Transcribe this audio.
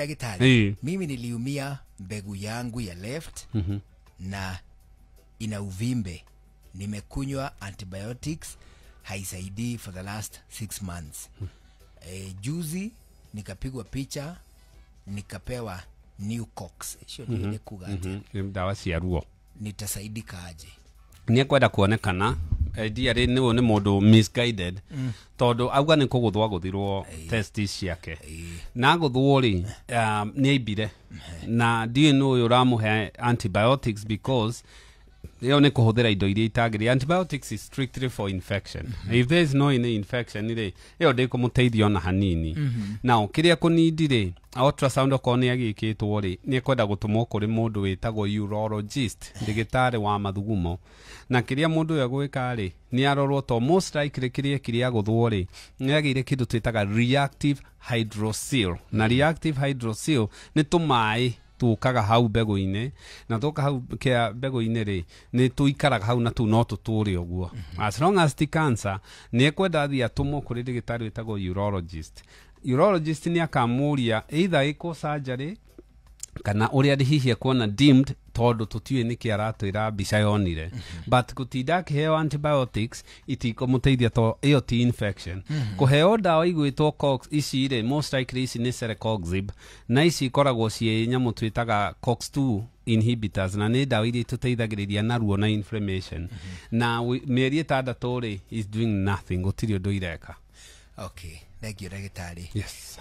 Daktari, mimi niliumia mbegu yangu ya left na ina uvimbe. Nimekunywa antibiotics, haisaidii for the last 6 months. Juzi nikapigwa picha, nikapewa new cox icio nĩ kuga atĩa? Ndawa cia ruo. Nitasaidika aje? Nĩ ekwenda kuonekana ndiarĩ nĩ nĩ mũndũ misguided, tondũ auga nĩ kũgũthwo agũthirwo testis ciake na agũthwo rĩ, nĩ aimbire na ndiũĩ nũ ũyũ ũramũhe antibiotics, because ĩyo nĩ kũhũthĩra indo iria itagĩrĩire. Antibiotics is strictly for infection. If there is no any infection rĩ, ĩyo ndĩkũmũteithia ona hanini. Now kĩrĩa kũnindi rĩ, ultrasound okorwo nĩ agĩkĩtwo rĩ, nĩ ekwenda gũtũmwo kũrĩ mũndũ wĩtagwo urologist, ndagĩtarĩ wa mathugumo. Na kĩrĩa mũndũ ũyũ egwĩka rĩ, nĩ arorwo to most likely kĩrĩa ekire agũthwo rĩ, nĩ agĩire kĩndũ twĩtaga reactive hydrocele. Na reactive hydrocele nĩ tũmaĩ tũkaga hau mbegũ-inĩ, na tũka hau kĩa mbegũ-inĩ rĩ, nĩ tũikaraga hau na tũu no tũtũre ũguo as long as ti cancer. Nĩ ekwenda athiĩ atũmwo kũrĩ ndagĩtarĩ wĩtagwo urologist. Urologist nĩ akamũria either ĩkwo surgery kana ũrĩa hihi ekuona deemed, tondũ tũtiũĩ nĩkĩ aratwĩra mbica yonire. But gũtinda akĩheo antibiotics itikũmũteithia to ĩyo ti infection. Kũheo ndawa igwĩtwo cox ici rĩ, most likely ici nĩ celecoxib, na ici ikoragwo ciĩ nyamũ twĩtaga COX-2 inhibitors, na nĩ ndawa iria itũteithagĩrĩria na ruo na inflammation. Na mĩeri 6 rĩ, is doing nothing, gũtirĩ ũndũ ireka. Okay, thank you, ndagĩtarĩ. Yes.